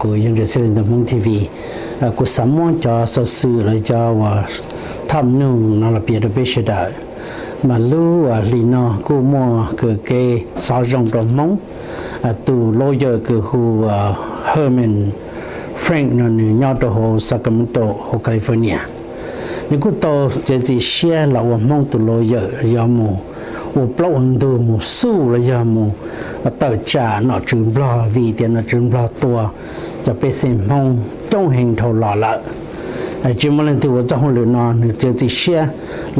Tus yog Ntsev Xeeb ntawm Hmoob T V, kuv xav muab cov xov xwm los cov uas top news no los piav rau peb sawv daws. Mas lub hlis no kuj muaj kws kev xov zoo rau Hmoob. Tus lawyer kws hu Herman Frank no nws nyob rau hauv Sacramento hauv California. Nws kuj tau txiav txim siab los ua Hmoob tus lawyer yuav mus ua plaub ua ntug mus xyuas los yog mus tawm tsam nom tswv Nplog vim tias nom tswv Nplog tua cov pej xeem Hmoob coob heev dhau los lawm. Tsis muaj leej twg ua txoj hauj lwm no, nws txiav txim siab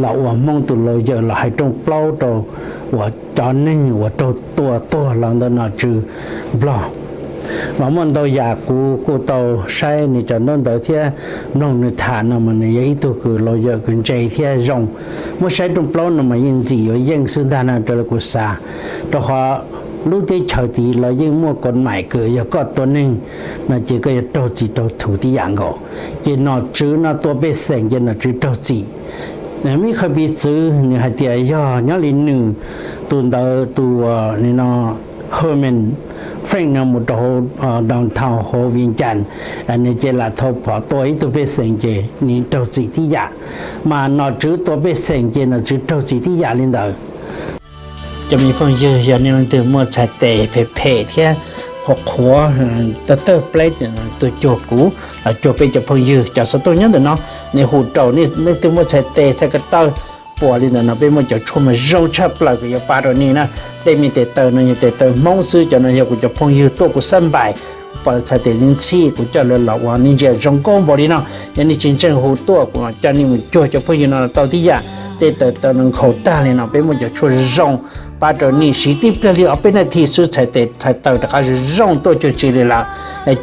los ua Hmoob tus lawyer los hais rooj plaub rau uas cov neeg uas raug tua tuag los ntawm nom tswv Nplog. Mas muaj ntau yam kuv kuj tau saib nws cov ntaub ntawv thiab mloog nws tham no mas nws yog ib tug kws lawyer kws ntse thiab zoo. Muab saib rooj plaub no mas yeej ntxim yuav yeej xwb ntag no raws li kuv xav, rau qhov lub teb chaws tid los yeej muaj kod maim kws yog koj tua neeg no ces koj yuav raug txim raug thuv tib yam nkaus. Ces nom tswv no tua pej xeem ces nom tswv raug txim. Muaj ib qho piv txwv nws hais tias yog nyob li nws tus ntawd tus Herman Frank no mus rau hauv downtown hauv Vias Cas, nws ces lam thau phom tua ib tug pej xeem ces nws raug txim tib yam, mas nom tswv tua pej xeem ces nom tswv raug txim tib yam li ntawd. Cov me phooj ywg, yog nej leej twg muaj txhais tes phem phem thiab qhuav qhuav tawg tawg pleb tuaj cuag kuv los cuag peb cov phooj ywg, cov xov tooj nyob ntawm no, nej hu rau nej leej twg muaj txhais tes txhais ko taw puas li ntawm no, peb muaj cov tshuaj mas zoo tshaj plaws kws yuav pab rau nej na. Tej me tes taw no yog tes taw Hmoob xwb, cov no yog kuv cov phooj ywg tuaj kuv xab npais, kuv pom lawv txhais tes ntxhi kuv coj lawv los ua nej ntsia zoo nkauj npaum li no. Yog nej tsis ntseeg hu tuaj kuv coj nej mus cuag cov phooj ywg no tau tib yam. Tej taw taw no nkhaus tag li no, peb muaj cov tshuaj zoo pab rau nej siv tib pliag li ob peb nas this xwb txhais tes txhais taw rov qab zoo zoo tuaj cuag tsis li lawm.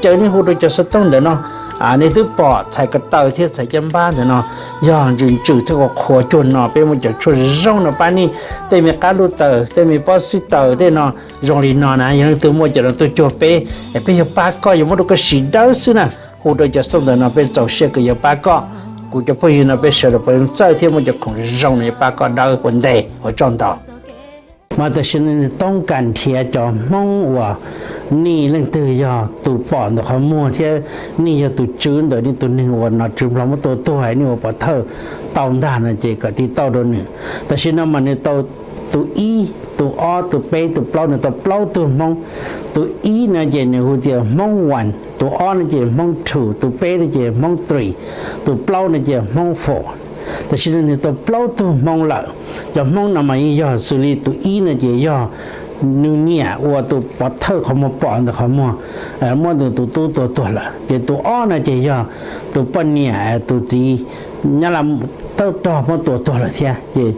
Caw nej hu rau cov xov tooj ntawm no, nej twb pom txhais ko taw thiab txhais caj npab ntawm no, yog ntsws ntsws thiab qhuav qhuav cuag no, peb muaj cov tshuaj zoo no pab nej. Tej me qab lub taw, tej me pob xib taws tej no zoo li no na, yog leej twg muaj cov no tuaj cuag peb, peb yuav pab koj, yuav muab rau koj siv dawb xwb na. Hu rau cov xov tooj ntawm no peb txaus siab kws yuav pab koj. Kuv cov phooj ywg no peb sawv daws puav leej txawj thiab muaj cov khoom zoo no yuav pab koj dawb ua ntej, ua tsaug ntau. Mas tam sim no nws toob kas nrhiav cov Hmoob uas nej leej twg yog tus pom ntawm qhov muag thiab nej yog tus tswv ntawm nej tus neeg uas nom tswv Nplog muab tua tuag, nej ua pov thawj tau ntag no ces kom tiv tauj rau nws. Tam sim no mas nws tau tus ib, tus ob, tus peb, tus plaub, nws tau plaub tug Hmoob. Tus ib no ces nws hu tias Hmoob one, tus ob no ces Hmoob two, tus peb no ces Hmoob three, tus plaub no ces Hmoob four. Tam sim no nws tau plaub tug Hmoob lawm. Cov Hmoob no mas yeej yog xws li tus ib no ces yog nws niam ua tus pov thawj qhov muag pom ntawm qhov muag muab nws tus tub tua tuag lawm. Ces tus ob no ces yog tus poj niam tus txiv nyob la tawb rog muab tua tuag lawm thiab. Ces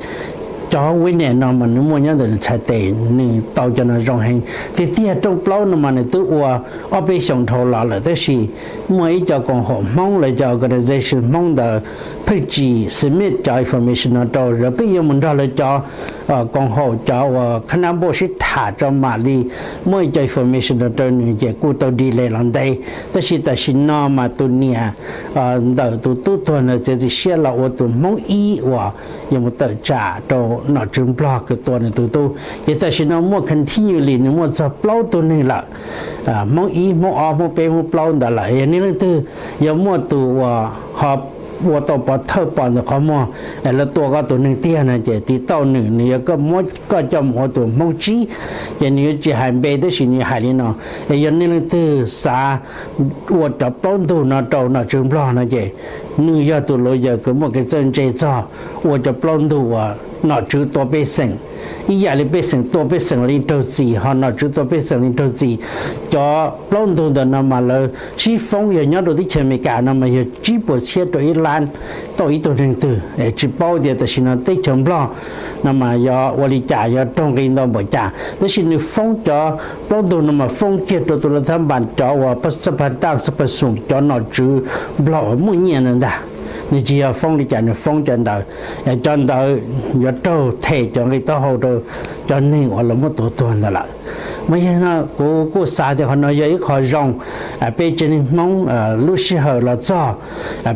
cov witness no mas nws muaj nyob ntawm nws txhais tes, nws tau cov no zoo heev. Tiag tiag rooj plaub no mas nws twb ua ob peb xyoos dhau los lawm, tab sis muaj ib co koom haum Hmoob los cov organization Hmoob ntawd pheej tsis submit cov information no rau lawv, peb yuav mus nrog lawv cov koom haum cov uas khab nab npauj sib tham tso mam li muab ib co information no rau nws, ces kuj tau delay los ntev. Tab sis tam sim no mas tus niam ntawm tus tub tuag ntawd txiav txim siab los ua tus Hmoob ib uas yuav mus tawm tsam rau nom tswv Nplog kws tua nws tus tub. Ces tam sim no muaj continually nws muaj txog plaub tug neeg lawm, Hmoob ib, Hmoob ob, Hmoob peb, Hmoob plaub ntawd lawm. Yog nej leej twg yog muaj tus uas ho ua tau pov thawj pom ntawm qhov muag lawv tua koj tus neeg tiag no ces tiv tauj nws, nws yuav muab koj coj mus ua tus Hmoob tsib. Ces nws yuav tsis hais npe tab sis nws hais li no: Es yog nej leej twg xav ua cov plaub ntug no rau nom tswv Nplog no ces nws yog tus lawyer kws muaj kev txawj ntse txog ua cov plaub ntug uas nom tswv tua pej xeem, ib yam li pej xeem tua pej xeem li raug txim ho nom tswv tua pej xeem li raug txim. Cov plaub ntug ntawm no mas lawv sib foob, yog nyob rau teb chaws Amelikas no mas yog tsib puas txhiab rau ib lab tauj ib tug neeg twg. Tsis paub tias tam sim no teb chaws Nplog no mas yog ua li cas, yog raug nqi ntau npaum cas, tab sis nws foob cov plaub ntug no mas foob kiag rau tus lav thab npas cov uas xab pha taj xab pha xum cov nom tswv Nplog uas muaj nyiaj ntawd ntag. Nws tsis yog foob li cas, nws foob cov ntawd. Cov ntawd yuav raug them cov nqi taub hau rau cov neeg uas lawv muab tua tuag ntawd lawm. Mas yog no kuv kuj xav tias qhov no yog ib qho zoo, peb tsev neeg Hmoob lub sij hawm los txog,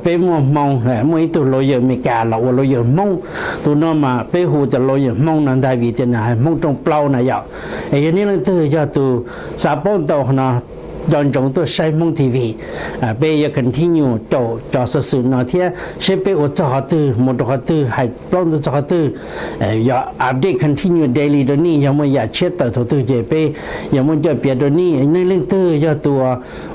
peb muaj hmoo, muaj ib tug lawyer Amelikas los ua lawyer Hmoob. Tus no mas peb hu tias lawyer Hmoob no ntag vim tias nws hais Hmoob rooj plaub na yom. Es yog nej leej twg yog tus xav paub ntau qhov no, nco ntsoov tuaj saib Hmoob T V. Peb yuav continue caum cov xov xwm no thiab seb peb ua txog qhov twg mus rau qhov twg, hais plaub ntug txog qhov twg, yog update continue daily rau nej. Yog muaj yam tshiab tawm thaum twg ces peb yuav muaj coj piav rau nej. Nej leej twg yog tus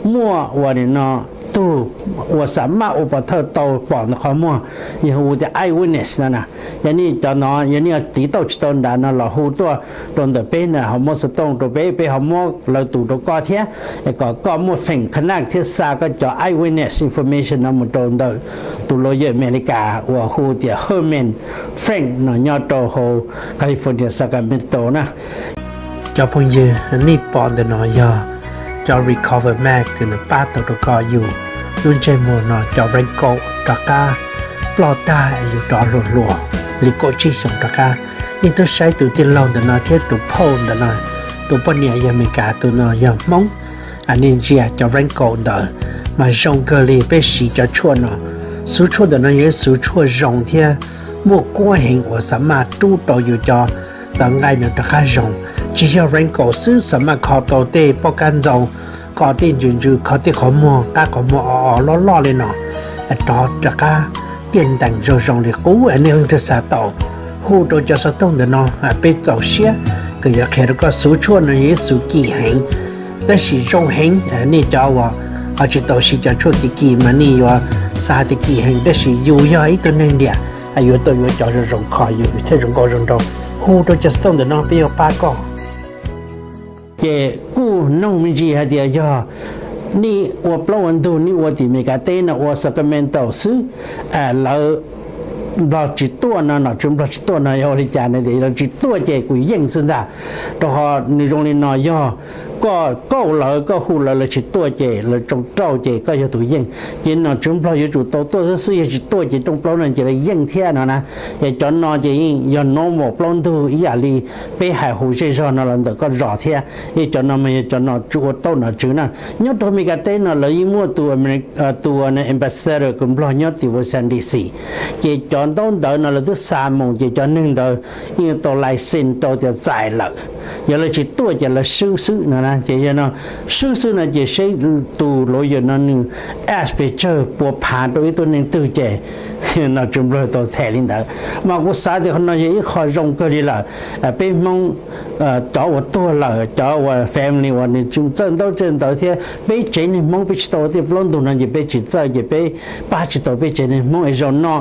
muaj ua nim no tug ua xa maj ua pov thawj tau pom ntawm qhov muag, yog hu tias eyewitness no na. Yog nej cov no yog nej tiv tauj tsis tau nrad no los hu tuaj rau ntawm peb na, ho muab xov tooj rau peb, peb ho muab lawv tus rau koj thiab, kom koj muaj feem connect thiab xa koj cov eyewitness information no mus rau ntawm tus lawyer Amelikas uas hu tias Herman Frank no nyob rau hauv California Sacramento na. Cov phooj ywg, nej pom ntawm no yog cov recover mag uas nws pab tau rau koj yug lub ntsej muag no cov wrinkle rov qab ploj tag es yug rov hluas hluas li kaum tsib xyoos rov qab. Nej twb saib tus tij laug ntawm no thiab tus phauj ntawm no, tus poj niam yog Amelikas, tus no yog Hmoob. Nej ntsia cov wrinkle ntawd mas zoo kawg li. Peb siv cov tshuaj no, xuv tshuaj ntawm no yog ib xuv tshuaj zoo thiab muaj kuab heev uas xa maj rub rau yus cov tawv nqaij no rov qab zoo. Tsis yog wrinkle xwb, xa maj kho tau tej poj kab ntxaug, kho tej ntsws ntsws, kho tej qhov muag, qab qhov muag o o loj loj li no rov rov qab tiaj ntees zoo zoo li qub. Nej leej twg xav tau, hu rau cov xov tooj ntawm no, peb txaus siab kom yuav qhia rau koj. Xuv tshuaj no yog ib xuv kim heev tab sis zoo heev. Nej cov uas ho tsis tau siv cov tshuaj kim kim mas nej yuav xav hais tias kim heev, tab sis yus yog ib tug neeg diam, yuav tau yuav cov zoo zoo kho yus thiaj zoo nkauj zoo nraug. Hu rau cov xov tooj ntawm no peb yuav pab koj. Ces kuj noog me ntsis hais tias yog nej ua plaub ua ntug, nej ua tim Amelikas teb no, ua Sacramento xwb, lawv Nplog tsis tuaj no, nom tswv Nplog tsis tuaj no yog ua li cas na? Tias lawv tsis tuaj ces kuv yeej xwb ntag. Rau qhov nws zoo li no, yog koj kauj lawv, koj hu lawv, lawv tsis tuaj ces lawv tsoo rauj ces koj yog tus yeej. Ces nom tswv Nplog yuav tsum tau tuaj xwb xwb, yog tsis tuaj ces rooj plaub no ces lawv yeej thiab no na. Es cov no ces yeej yog normal plaub ntug ib yam li peb hais hu zej zog no los ntawm koj zos thiab. Yog cov no mas yog cov nom tswv ua tau nom tswv na. Nyob rau Amelikas teb no lawv yeej muaj tus, tus ambassador kws Nplog nyob tim Washington D C. Ces cov ntaub ntawv no lawv twb xa mus ces cov neeg ntawd yeej tau license rau tias txais lawm. Yog lawv tsis tuaj ces lawv swb xwb no na. Ces yog no swb xwb no ces seb tus lawyer no nws ask pes tsawg puas phav rau ib tug neeg twg ces nom tswv Nplog tau them li ntawd. Mas kuv xav tias qhov no yog ib qho zoo kawg li lawm. Peb Hmoob cov uas tuag lawm, cov uas family uas nws tsis txawj ntaub txawj ntawv thiab peb tsev neeg Hmoob peb tsis tau ua tej plaub ntug no ces peb tsis txawj ces peb pab tsis tau peb tsev neeg Hmoob. Es zaum no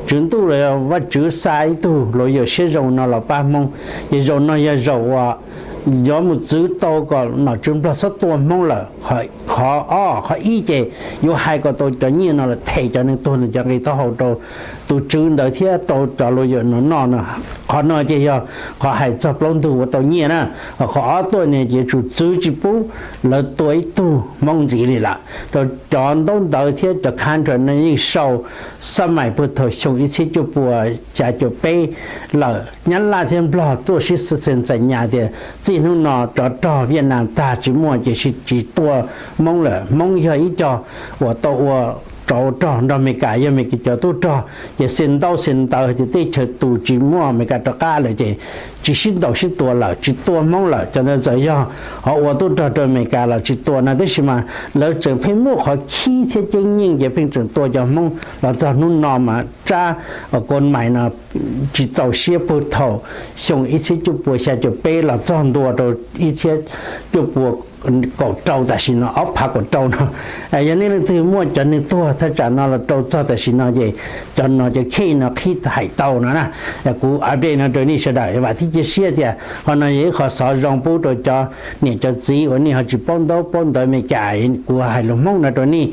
Tswv Ntuj los Vaj Tswv xa ib tug lawyer siab zoo no los pab Hmoob. Ces zaum no yog zaum uas yuav mus txwv tau kom nom tswv Nplog txhob tua Hmoob lawm. Qhov ob, qhov ib ces yuav hais kom tau cov nyiaj no los them cov neeg tuag ntawd cov nqi taub hau rau tus tswv ntawd thiab rau cov lawyer no noj no. Qhov no ces yog qhov hais txog plaub ntug ua tau nyiaj na. Qhov ob tuaj no ces yuav tsum txwv tsis pub lawv tua ib tug Hmoob ntxiv li lawm. Rau cov ntaub ntawv thiab cov contract no yeej sau xab mais puag thaum xyoo ib txhiab cuaj puas xya caum peb lawm. Nyab Laj thiab Nplog tuaj sib xees txais nyas tias txij hnub no tsov rog Viaj Nam tag tsis muaj ces tsis tua Hmoob lawm. Hmoob yog ib co uas tau ua tsov rog nrog Amelikas, yog Amelikas cov tub rog ces xia ntaub xia ntawv tias teb chaws tus tsis muaj Amelikas rov qab lawm ces tsis sib ntaus sib tua lawm, tsis tua Hmoob lawm. Cov ntawd txawm yog ho ua tub rog rau Amelikas los tsis tua no, tab sis mas lawv tseem pheej muaj qhov khib thiab ceeb nyeej ces pheej tseem tua cov Hmoob los txog hnub no mas tsab kod mais no tsis txaus siab puag thaum xyoo ib txhiab cuaj puas xya caum peb los txog ntua rau ib txhiab cuaj puas kaum rau tam sim no, ob phav kaum rau no. Yog nej leej twg muaj cov neeg tuag thaj tsam no los rau txog tam sim no ces cov no cov case no qhib hais tau no na. Kuv update no rau nej sawv daws, vam thiab cia siab tias qhov no yog ib qho xov zoo pub rau cov niam cov txiv uas nej ho tsis paub ntaub paub ntawv Amelikas. Kuv hais lus Hmoob no rau nej,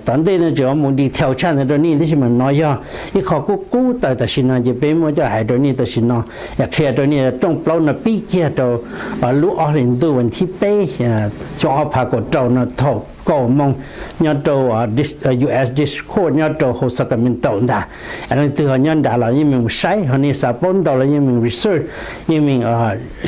tom ntej no tseem mus detail tshaj ntawd rau nej, tab sis mas no yog ib qho kub kub tawm tam sim no ces peb muab coj hais rau nej tam sim no, qhia rau nej rooj plaub no pib kiag rau lub ob hlis ntuj vas thib peb xyoo ob phav kaum rau no thaum kaum moos nyob rau US District Court nyob rau hauv Sacramento ntag. Leej twg ho nyob nrad los yeej meem saib, ho nej xav paub ntau los yeej meem research, yeej meem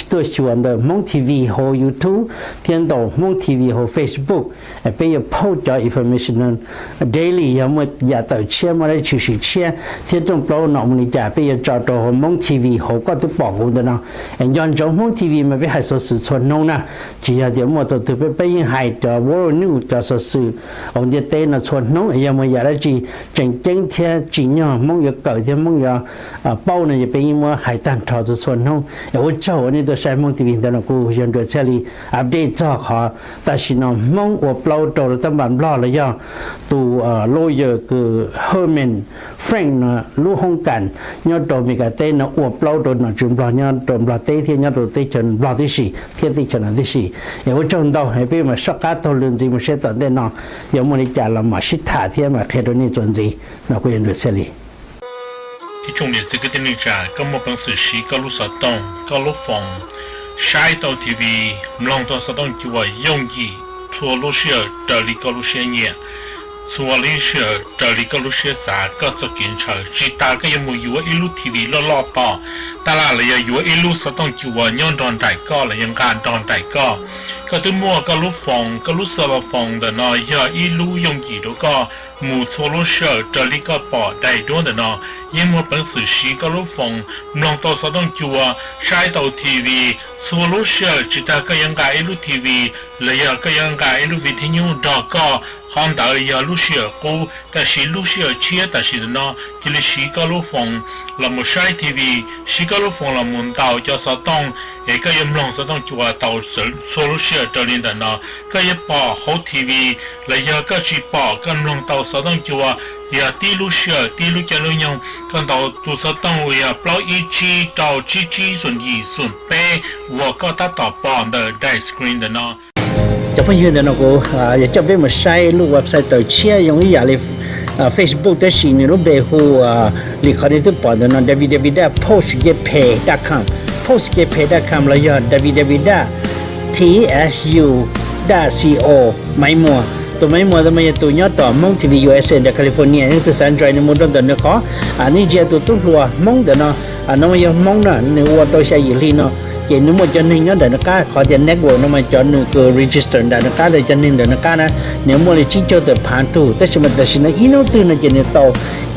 tuaj xyuas ntawm Hmoob T V hauv YouTube thiab ntawm Hmoob T V hauv Facebook. Peb yuav post cov information daily, yog muaj yam tawm tshiab muaj dab tsi tshwm sim tshiab thiab rooj plaub no mus li cas peb yuav tso rau hauv Hmoob T V hauv koj twb pom kuv ntawm no. Nco ntsoov Hmoob T V mas peb hais xov xwm txhua hnub na, tsis yog tias muaj thaum twg peb, peb yeej hais cov world news cov xov xwm hauv ntiaj teb no txhua hnub, yog muaj yam dab tsi tseem ceeb thiab tsim nyog Hmoob yuav kawm thiab Hmoob yuav paub no ces peb yeej muab hais tag nrho txhua txhua hnub. Ua tsaug uas nej tuaj saib Hmoob T V ntawm no, kuv yog Nruas Txhiaj Lis update txog qhov tam sim no Hmoob ua plaub rau lub tab npam Nplog los yog tus lawyer kws Herman Frank no lub hoob kas nyob rau Amelikas teb no ua plaub rau nom tswv Nplog nyob rau Nplog teb thiab nyob rau teb chaws Nplog tib si thiab teb chaws no tib si. Es ua tsaug ntau, peb mam soj qab taug lw ntxiv mus saib tom ntej no yuav muaj li cas los mam sib tham thiab mam qhia rau nej txuas ntxiv no. Kuv yog Nruas Txhiaj Lis. Ib tsoom niam txiv kwv tij neej tsa, koj muaj peev xwm siv koj lub xov tooj, koj lub phone, saib tau T V, mloog tau xov tooj cua yooj yim txhua lub sij hawm raws li koj lub siab nyiam, txhua lub sij hawm raws li koj lub siab xav, koj txoj kev ntshaw. Tsis tas koj yuav mus yuav ib lub T V loj loj tos tab laj los yog yuav ib lub xov tooj cua nyob nrog nraim koj los yog nqa nrog nraim koj. Koj twb muaj koj lub phone, koj lub cell phone ntawm no yog ib lub yooj yim rau koj mus txhua lub sij hawm raws li koj pom daim duab ntawm no. Yeej muaj peev xwm siv koj lub phone mloog tau xov tooj cua, saib tau T V txhua lub sij hawm. Tsis tas koj yuav nqa ib lub T V los yog koj yuav nqa ib lub vi thib nyub nrog koj, qhov ntawd yog lub sij hawm qub. Tab sis lub sij hawm tshiab tam sim ntawm no cia li siv koj lub phone los mus saib T V, siv koj lub phone los mus ntaus cov xov tooj, es koj yuav mloog xov tooj cua tau txhua lub sij hawm raws li ntawm no. Koj yuav pom hauv T V los yog koj tsis pom, koj mloog tau xov tooj cua, yog tib lub sij hawm tib lub caij lub nyoog koj ntaus tus xov tooj uas yog plaub ib tsib rau tsib tsib xoom yim xoom peb uas koj tab tom pom ntawm daim screen ntawm no. Cov phooj ywg, ntawm no kuv yuav coj peb mus saib lub website tawm tshiab zoo ib yam li Facebook tab sis nws lub npe hu li qhov nej twb pom ntawm no, www dot postgatepay dot com, postgatepay dot com los yog www dot tsu dot co. Maiv Muas, tus Maiv Muas ntawd mas yog tus nyob tom Hmoob T V U S A ntawm California, nej twg xav nrog nws mus rau ntawm nws qhov, nej ntsia tus tub hluas Hmoob ntawm no, no mas yog Hmoob na, nws ua tau xya yim hli no, ces nws muaj cov neeg nyob ntawm nws qab, qhov tias network no mas cov nws kws register ntawm nws qab, cov neeg ntawm nws qab na, nws muaj li tsib caug tawm phav tug, tab sis mas tam sim no ib hnub twg no ces nws tau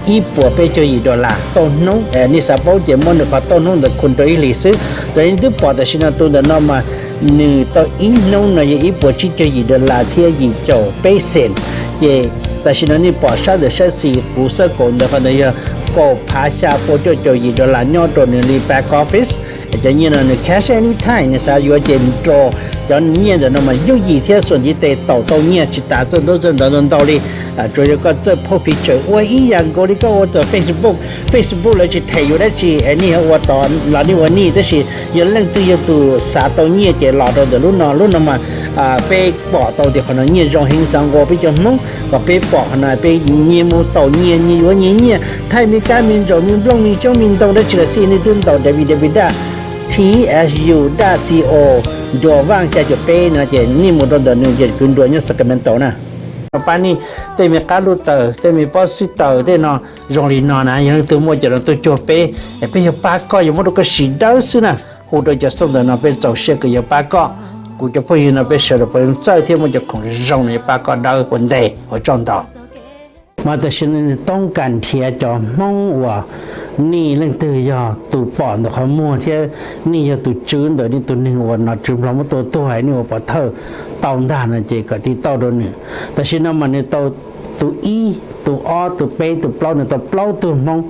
ib puas peb caug yim dollar tauj hnub. Nej xav paub ces muab nws qhov tauj hnub ntawd khum rau ib hlis xwb. Raws li nej twb pom tam sim no tus ntawm no mas nws tau ib hnub no yog ib puas tsib caug yim dollar thiab yim caum peb cent. Ces tam sim no nej pom sab ntawm sab xis kuv xab kaum ntawd, qhov ntawd yog kaum phav xya pua cuaj caum yim dollar nyob rau nws li back office. Cov nyiaj no nws cash anytime, nws xav yuav ces nrog cov nyiaj ntawm no mas yooj yim thiab xuas ntiv tes taum tau nyiaj tsis tas txawj ntau txawj ntawv ntau ntau li. Tsuas yog koj txawj post picture ua ib yam nkaus li koj ua tom Facebook. Facebook lawv tsis them yuav dab tsi, nej yog ua tod los nej ua nej, tab sis yog leej twg yog tus xav tau nyiaj ces los rau ntawm lub no. Lub no mas peb pom tau tias qhov no nyiaj zoo heev, xav nqua peb cov Hmoob kom peb pom qhov no, peb nyias mus taum nyias, nyias yuav nyias nyiaj. Thaij me kab me ntsaum me nplooj me xyoob me ntoo dab tsi los xij, nej twb ntaus www dot tsu dot co, Nruas Vaj xya caum peb no ces nej mus rau ntawm nws ces kwv Nruas nyob Sacramento na. Pab nej tej me qab lub taws, tej me pob xib taws tej no zoo li no na, yog leej twg muaj cov no tuaj cuag peb, peb yuav pab koj, yuav muab rau koj siv dawb xwb na. Hu rau cov xov tooj ntawm no peb txaus siab kws yuav pab koj. Kuv cov phooj ywg no peb sawv daws puav leej txawj thiab muaj cov khoom zoo no yuav pab koj dawb ua ntej. Ua tsaug ntau. Mas tam sim no nws toob kas nrhiav cov Hmoob uas nej leej twg yog tus pom ntawm qhov muag thiab nej yog tus tswv ntawm nej tus neeg uas nom tswv Nplog muab tua tuag, nej ua pov thawj tau ntag no ces kom tiv tauj rau nws. Tam sim no mas nws tau tus ib, tus ob, tus peb, tus plaub, nws tau plaub tug Hmoob.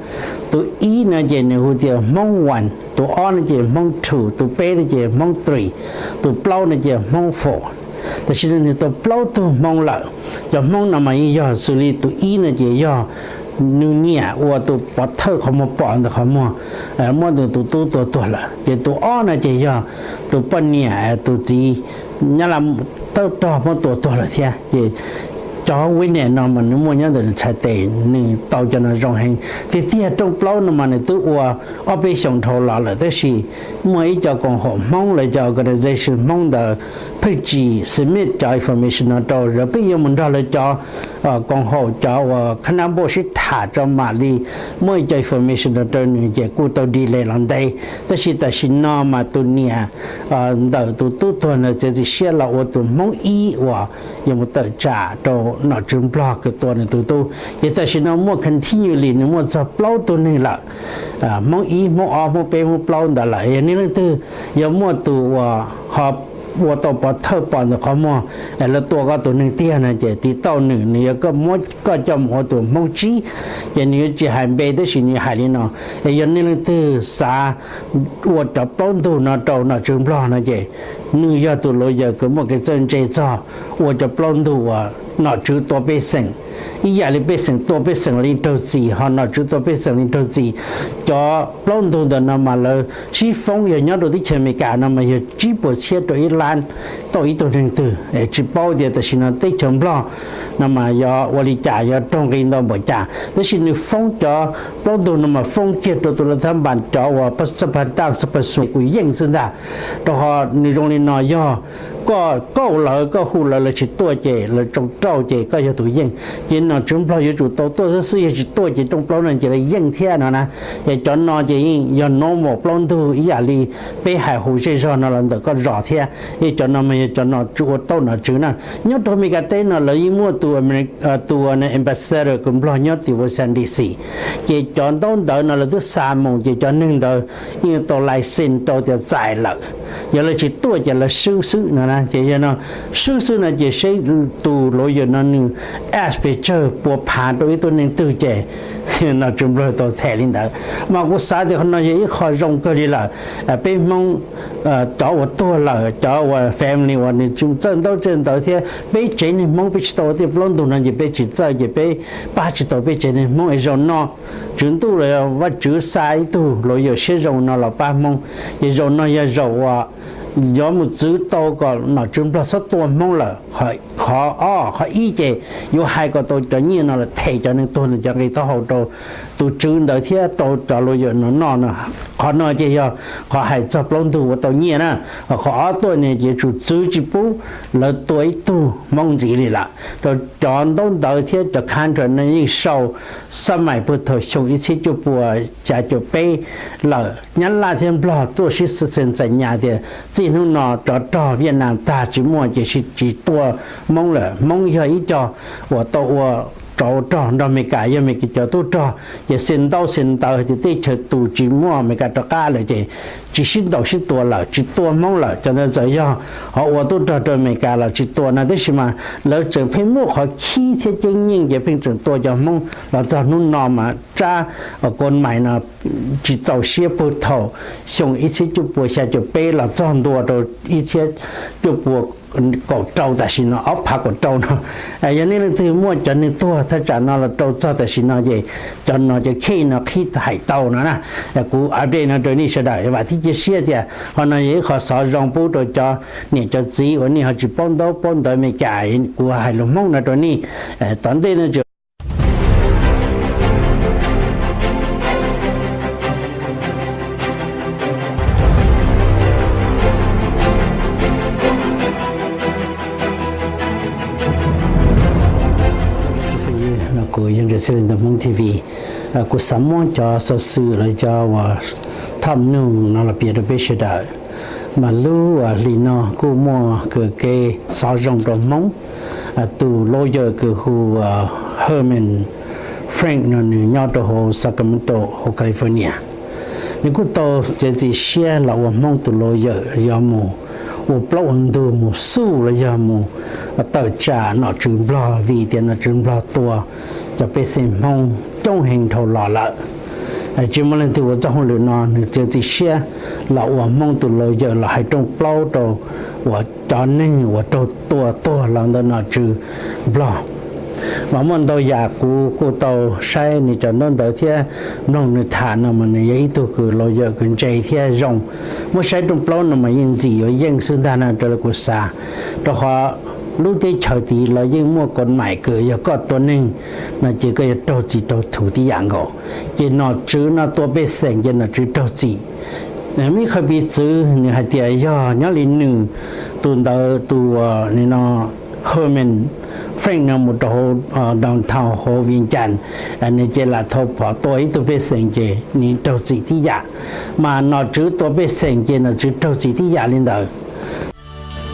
Tus ib no ces nws hu tias Hmoob one, tus ob no ces Hmoob two, tus peb no ces Hmoob three, tus plaub no ces Hmoob four. Tam sim no nws tau plaub tug Hmoob lawm. Cov Hmoob no mas yeej yog xws li tus ib no ces yog nws niam ua tus pov thawj qhov muag pom ntawm qhov muag muab nws tus tub tua tuag lawm. Ces tus ob no ces yog tus poj niam tus txiv Nyab Laj tawb rog muab tua tuag lawm thiab. Ces Cov witness no mas nws muaj nyob ntawm nws txhais tes, nws tau cov no zoo heev. Tiag tiag rooj plaub no mas nws twb ua ob peb xyoos dhau los lawm, tab sis muaj ib co koom haum Hmoob lawv cov organization Hmoob ntawd pheej tsis submit cov information no rau lawv, peb yuav mus nrog lawv cov koom haum cov uas khab nab npauj sib tham tso mam li muaj ib co information no rau nws ces kuj tau delay los ntev. Tab sis tam sim no mas tus niam ntawm tus tub tuag ntawd txiav txim siab los ua tus Hmoob ib uas yuav mus tawm tsam rau nom tswv Nplog kws tua nws tus tub. Ces tam sim no muaj continually nws muaj txog plaub tug neeg lawm, Hmoob ib, Hmoob ob, Hmoob peb, Hmoob plaub ntawd lawm. Yog nej leej twg yog muaj tus uas ho ua tau pov thawj pom ntawm qhov muag lawv tua koj tus neeg tiag no ces tiv tauj nws, nws yuav muab koj coj mus ua tus Hmoob tsib. Ces nws yuav tsis hais npe tab sis nws hais li no, es yog nej leej twg xav ua cov plaub ntug no rau nom tswv Nplog no ces nws yog tus lawyer kws muaj kev txawj ntse txog ua cov plaub ntug uas nom tswv tua pej xeem, ib yam li pej xeem tua pej xeem li raug txim ho nom tswv tua pej xeem li raug txim. Cov plaub ntug ntawm no mas lawv sib foob yog nyob rau teb chaws Amelikas no mas yog tsib puas txhiab rau ib lab tauj ib tug neeg twg. Tsis paub tias tam sim no teb chaws Nplog no mas yog ua li cas, yog raug nqi ntau npaum cas, tab sis nws foob cov plaub ntug no mas foob kiag rau tus lav thab npas cov uas xab pas taj xab pas xus kuj yeej xwb ntag. Rau qhov nws zoo li no, yog koj kauj lawv, koj hu lawv, lawv tsis tuaj ces lawv tsoo rauj ces koj yog tus yeej. Ces nom tswv Nplog yuav tsum tau tuaj xwb xwb, yog tsis tuaj ces rooj plaub no ces lawv yeej thiab no na. Es cov no ces yeej yog normal plaub ntug ib yam li peb hais hu zej zog no los ntawm koj zos thiab. Es cov no mas yog cov nom tswv ua tauj nom tswv na. Nyob rau Amelikas teb no lawv yeej muaj tus, tus ambassador kws Nplog nyob tim Washington D C. Ces cov ntaub ntawv no lawv twb xa mus ces cov neeg ntawd yeej tau license rau tias txais lawm. Yog lawv tsis tuaj ces lawv swb xwb no na. Ces yog no swb xwb no ces seb tus lawyer no nws ask pes tsawg puas phav rau ib tug neeg twg ces nom tswv Nplog tau them li ntawd. Mas kuv xav tias qhov no yog ib qho zoo kawg li lawm. Peb Hmoob cov uas tuag lawm, cov uas family uas nws tsis txawj ntaub txawj ntawv thiab peb tsev neeg Hmoob peb tsis tau ua tej plaub ntug no ces peb tsis txawj ces peb pab tsis tau peb tsev neeg Hmoob. Es zaum no Tswv Ntuj los yog Vajtswv xa ib tug lawyer siab zoo no los pab Hmoob. Ces zaum no yog zaum uas yuav mus txwv tau kom nom tswv Nplog txhob tua Hmoob lawm. Qhov ob, qhov ib ces yuav hais kom tau cov nyiaj no los them cov neeg tuag no cov nqi taub hau rau tus tswv ntawd thiab rau cov lawyer no noj no. Qhov no ces yog qhov hais txog plaub ntug ua tau nyiaj na. Qhov ob tuaj no ces tsum txwv tsis pub lawv tua ib tug Hmoob ntxiv li lawm. Rau cov ntaub ntawv thiab cov contract no yeej sau xab maim puag thaum xyoo ib txhiab cuaj puas xya caum peb lawm. Nyab Laj thiab Nplog tuaj sib xees txais nyas tias txij hnub no tsov rog Viaj Nam tag tsis muaj ces tsis tua Hmoob lawm. Hmoob yog ib co uas tau ua tsov rog nrog Amelikas, yog Amelikas cov tub rog ces xia ntaub xia ntawv hais tias teb chaws tus tsis muaj Amelikas rov qab lawm ces tsis sib ntaus sib tua lawm, tsis tua Hmoob lawm. Cov ntawd txawm yog ho ua tub rog rau Amelikas los tsis tua no, tab sis mas lawv tseem pheej muaj qhov khib thiab ceeb nyeej ces pheej tseem tua cov Hmoob los txog hnub no mas tsab kos mais no tsis txaus siab puag thaum xyoo ib txhiab cuaj puas xya caum peb los txog ntua rau ib txhiab cuaj puas kaum rau tam sim no, ob phav kaum rau no. Yog nej leej twg muaj cov neeg tuag thaj tsam no los rau txog tam sim no ces cov no cov case no qhib hais tau no na. Kuv update no rau nej sawv daws, vam thiab cia siab tias qhov no yog ib qho xov zoo pub rau cov niam cov txiv uas nej ho tsis paub ntaub paub ntawv Amelikas. Kuv hais lus Hmoob no rau nej tom ntej no tsis Kuv yog Ntsais Xyooj Hmoob T V. Kuv xav muab cov xov xwm los cov uas thom nug no los piav rau peb sawv daws. Mas lub hlis no kuj muaj kws kev xov zoo rau Hmoob. Tus lawyer kws hu Herman Frank no nws nyob rau hauv Sacramento hauv California. Nws kuj tau txiav txim siab los ua Hmoob tus lawyer yuav mus ua plaub ua ntug mus xu los yog mus tawm tsam nom tswv Nplog vim tias nom tswv Nplog tua cov pej xeem Hmoob coob heev dhau los lawm. Tsis muaj leej twg ua txoj hauj lwm no, nws txiav txim siab los ua Hmoob tus lawyer los hais rooj plaub rau uas cov neeg uas raug tua tuag los ntawm nom tswv Nplog. Mas muaj ntau yam kuv kuj tau saib nws cov ntaub ntawv thiab mloog nws tham no mas nws yog ib tug kws lawyer kws ntse thiab zoo. Muab saib rooj plaub no mas yeej ntxim yuav yeej xwb ntag na raws li kuv xav. Rau qhov lub teb chaws tid los yeej muaj kod mais kws yog koj tua neeg no ces koj yuav raug txim raug thuv tib yam nkaus. Ces nom tswv no tua pej xeem ces nom tswv raug txim. Muaj ib qho piv txwv nws hais tias yog nyob li nws tus ntawd tus no Herman Frank no mus rau hauv downtown hauv Vias Cas, nws ces lam thau phom tua ib tug pej xeem ces nws raug txim tib yam, mas nom tswv tua pej xeem ces nom tswv raug txim tib yam li ntawd.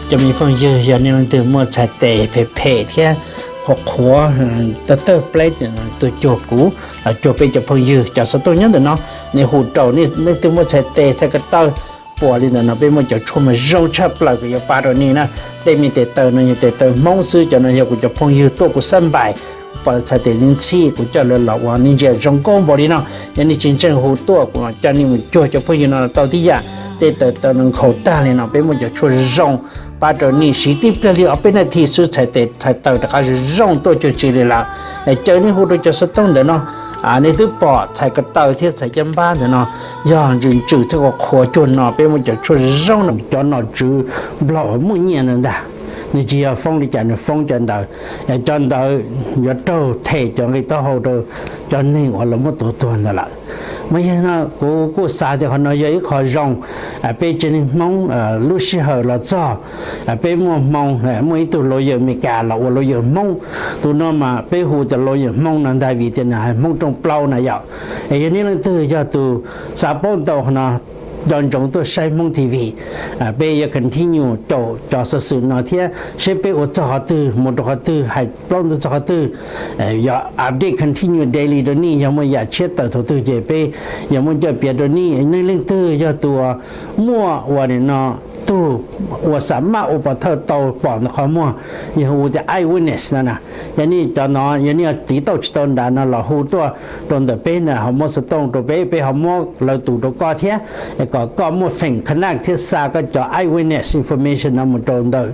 Cov me phooj ywg, yog nej leej twg muaj txhais tes phem phem thiab qhuav qhuav tawg tawg pleb tuaj cuag kuv los cuag peb cov phooj ywg cov xov tooj nyob ntawm no, nej hu rau nej leej twg muaj txhais tes txhais ko taw puas li ntawm no, peb muaj cov tshuaj mas zoo tshaj plaws kuv yuav pab rau nej na. Tej me tes taw no yog tes taw Hmoob xwb, cov no yog kuv cov phooj ywg tuaj kuv xab npais, pom txhais tes ntxhi kuv coj lawv los ua nej ntsia zoo nkauj npaum li no. Yog nej tsis ntseeg hu tuaj kuv coj nej mus cuag cov phooj ywg no tau tib yam. Tej tes taw no nkhaus tag li no, peb muaj cov tshuaj zoo pab rau nej siv tib pliag li ob peb nas this xwb txhais tes txhais taw rov qab zoo zoo tuaj cuag tsi li lawm. Caw nej hu rau cov xov tooj ntawm no, nej twb pom txhais ko taw thiab txhais caj npab ntawm no yog ntsws ntsws thiab qhuav qhuav cuag no, peb muaj cov tshuaj zoo no. Cov nom tswv Nplog uas muaj nyiaj no ntag, nws tsis yog foob li cas nws foob cov ntawd, cov ntawd yuav raug them cov nqi taub hau rau cov neeg uas lawv muab tua tuag ntawd lawm. Mas yog no kuv kuj xav tias qhov no yog ib qho zoo, peb tsev neeg Hmoob lub sij hawm los txog, peb muaj hmoo, muaj ib tug lawyer Amelikas los ua lawyer Hmoob. Tus no mas peb hu tias lawyer Hmoob no ntag vim tias nws hais Hmoob rooj plaub na yom. Es yog nej leej twg yog tus xav paub ntau qhov no, nco ntsoov tuaj saib Hmoob T V. Peb yuav continue caum cov xov xwm no thiab seb peb ua txog qhov twg mus rau qhov twg, hais plaub ntug txog qhov twg, yuav update continue daily rau nej. Yog muaj yam tshiab tawm thaum twg ces peb yuav muaj coj piav rau nej. Nej leej twg yog tus muaj ua nim no tug uas xam maj ua pov thawj tau pom ntawm qhov muag, yog hu tias eyewitness no na, yog nej cov no yog nej tiv tauj tsis tau nrad no los hu tuaj rau ntawm peb na, ho muab xov tooj rau peb, peb ho muab lawv tus rau koj thiab, kom koj muaj feem connect thiab xa koj cov eyewitness information no mus rau ntawm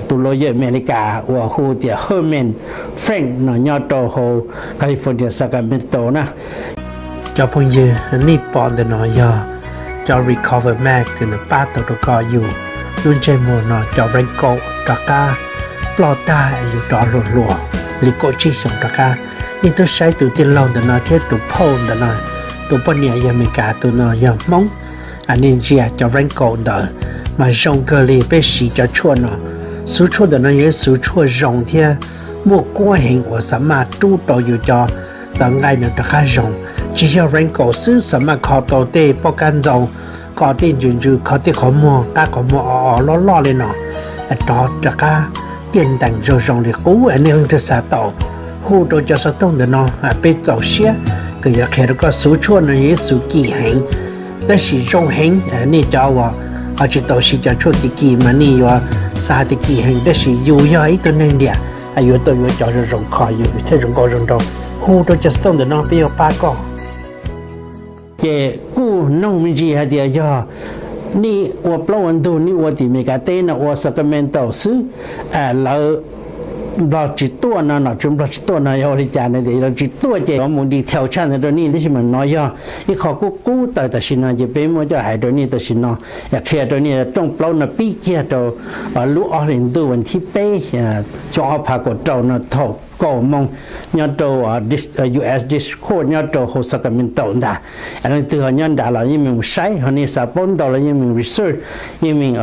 tus lawyer Amelikas uas hu tias Herman Frank no nyob rau hauv California Sacramento na. Cov phooj ywg, nej pom ntawm no yog cov recover mask kws nws pab tau rau kom yus lub ntsej muag no cov wrinkle rov qab ploj tag es yus rov hluas hluas li kaum tsib xyoos rov qab. Nej twb saib tus tij laug ntawm no thiab tus phauj ntawm no, tus poj niam yog Amelikas, tus no yog Hmoob. Nej ntsia cov wrinkle ntawd mas zoo kawg li. Peb siv cov tshuaj no, xuv tshuaj ntawm no yog ib xuv tshuaj zoo thiab muaj kuab heev uas xam maj rub rau yus cov tawv nqaij no rov qab zoo. Tsis yog wrinkle xwb, xam maj kho tau tej pob kab ntxoo, kho tej ntsws ntsws, kho tej qhov muag, qab qhov muag o o loj loj li no, rov rov qab tiaj ntees zoo zoo li qub. Nej leej twg xav tau, hu rau cov xov tooj ntawm no, peb txaus siab kws yuav qhia rau koj. Xuv tshuaj no yog ib xuv kim heev tab sis zoo heev. Nej cov uas ho tsis tau siv cov tshuaj kim kim mas nej yuav xav hais tias kim heev, tab sis yus yog ib tug neeg liam, yuav tau yuav cov zoo zoo kho yus thiaj zoo nkauj zoo nraug. Hu rau cov xov tooj ntawm no peb yuav pab koj. Ces kuj noog me ntsis hais tias yog nej ua plaub ua ntug, nej ua tim Amelikas teb no ua Sacramento xwb, lawv Nplog tsis tuaj no, nom tswv Nplog tsis tuaj no yog ua li cas na? Tias lawv tsis tuaj ces yuav mus detail tshaj ntawd rau nej, tab sis mas no yog ib qho kub kub tawm tam sim no ces peb muab coj hais rau nej tam sim no, qhia rau nej rooj plaub no pib kiag rau lub ob hlis ntuj vas thib peb xyoo ob phav kaum rau no thaum kaum moos nyob rau US District Court nyob rau hauv Sacramento ntag. Leej twg ho nyob nrad los yeej meem mus saib, ho nej xav paub ntau los yeej meem research, yeej meem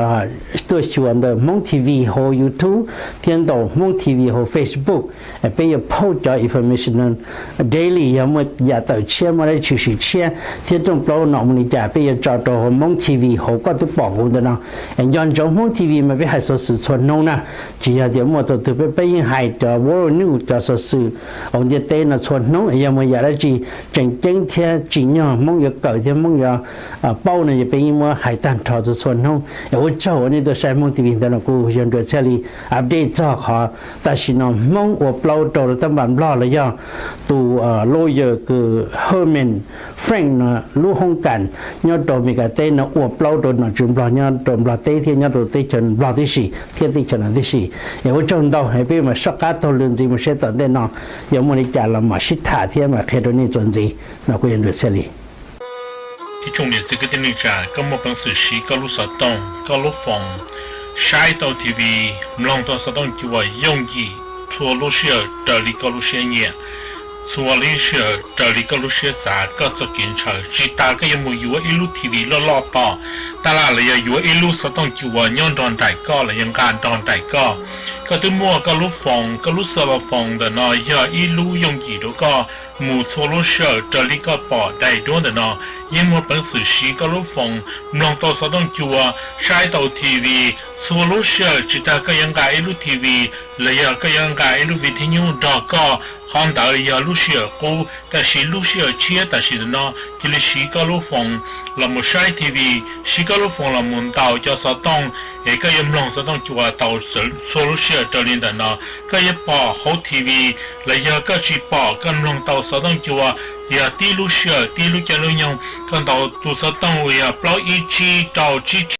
tuaj xyuas ntawm Hmoob T V hauv YouTube thiab ntawm Hmoob T V hauv Facebook. Peb yuav post cov information daily, yog muaj yam tawm tshiab, muaj dab tsi tshwm sim tshiab thiab rooj plaub no mus li cas peb yuav tso rau hauv Hmoob T V hauv koj twb pom kuv ntawm no. Nco ntsoov Hmoob T V mas peb hais xov xwm txhua hnub na, tsis yog tias muaj thaum twg peb, peb yeej hais cov world news, cov xov xwm hauv ntiaj teb no txhua hnub. Yog muaj yam dab tsi tseem ceeb thiab tsim nyog Hmoob yuav kawm thiab Hmoob yuav paub no ces peb yeej muab hais tag nrho txhua txhua hnub. Es ua tsaug uas nej tuaj saib Hmoob T V ntawm no, kuv yog Nruas Txhiaj Lis update txog qhov tam sim no Hmoob ua plaub rau lawv tab npam Nplog los yog tus lawyer kws Herman Frank no lub hoob kas nyob rau Amelikas teb no ua plaub rau nom tswv Nplog nyob rau Nplog teb thiab nyob rau teb chaws Nplog tib si thiab teb chaws no tib si. Es ua tsaug ntau, peb mam soj qab taug lw ntxiv mus seb tom ntej no yuav muaj li cas los mam sib tham thiab mam qhia rau nej txuas ntxiv no. Kuv yog Nruas Txhiaj Lis. Ib tsoom niam txiv kwv tij neej tsa, koj muaj peev xwm siv koj lub xov tooj, koj lub phone, Saib tau T V, mloog tau xov tooj cua yooj yim txhua lub sij hawm raws li koj lub siab nyiam, txhua lub sij hawm raws li koj lub siab xav, koj txoj kev ntshaw, tsis tas koj yuav mus yuav ib lub T V loj loj tos tab laj los yog yuav ib lub xov tooj cua nyob nrog nraim koj los yog nqa nrog nraim koj. Koj twb muaj koj lub foos, koj lub xov foos ntawm no yog ib lub yooj yim rau koj mus txhua lub sij hawm raws li koj pom daim duab ntawm no. Yeej muaj peev xwm siv koj lub foos mloog tau xov tooj cua, saib tau T V txhua lub sij hawm, tsis tas koj yuav nqa ib lub T V los yog koj yuav nqa ib lub vi thib nyub nrog koj. Qhov ntawd yog lub sij hawm qub, tab sis lub sij hawm tshiab tam sim ntawm no cia li siv koj lub foos los mus saib T V, siv koj lub foos los mus ntaus cov xov tooj, es koj yuav mloog xov tooj cua tau txhua lub sij hawm raws li ntawm no. Koj yuav pom hauv T V los yog koj tsis pom, koj mloog tau xov tooj cua yog tib lub sij hawm tib lub caij lub nyoog. Koj ntaus tus xov tooj uas yog plaub ib tsib rau tsib